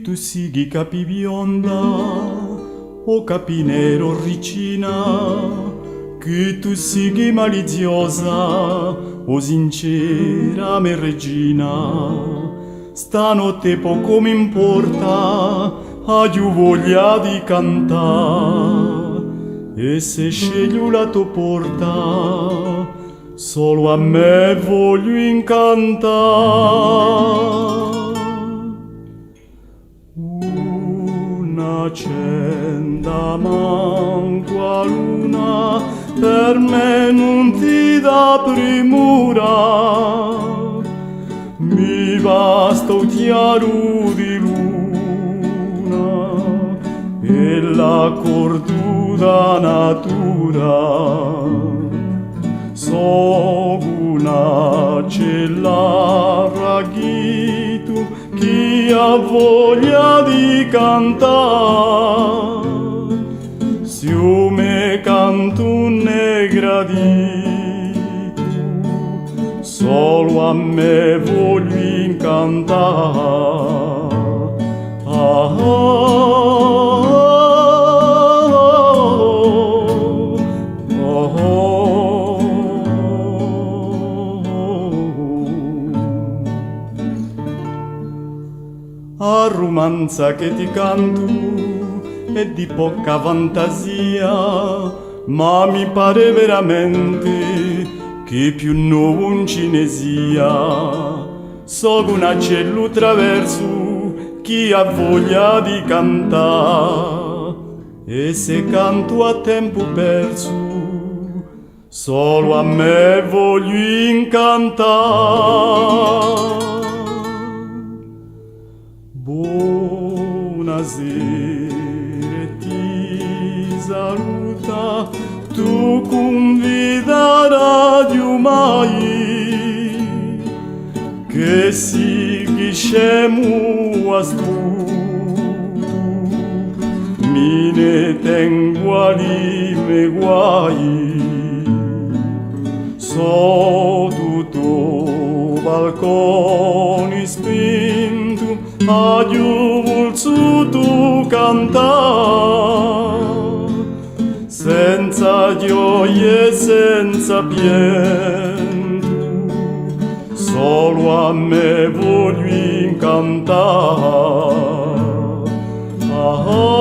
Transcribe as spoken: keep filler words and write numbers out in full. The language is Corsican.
Tu sighi capi bionda, o capi neru, o ricina, chì tu sighi maliziosa, o sincera me regina, stanotte pocu m'importa, aghju voglia di cantà, è s'è scegliu la to porta, solu à mè vogliu incantà. Una cenda mancu a luna per mè ùn ti dà primura, mi basta u chjaru di luna è l'accordu da natura. Sò una cella raghjitu chì hà voglia di cantà, si u me cantu ùn hè graditu, solu à mè vogliu incantà. Ah, ah, ah, ah. A rumanza chì ti cantu hè di poca fantasia, ma mi pare veramente chì più novu ùn ci ne sia. Sò un acellu traversu chì hà voglia di cantà, è s'è cantu à tempu persu, solu à mè vogliu incantà. Bonasera è ti saluta, t'hà cunvidatu mai, chì sì chì scemu astutu, mi ne tengu à li me guai. Sottu u to balcone spintu, aghju vulsutu cantà, senza ghjoia è senza pientu, solu à mè vogliu incantà. Ah, ah.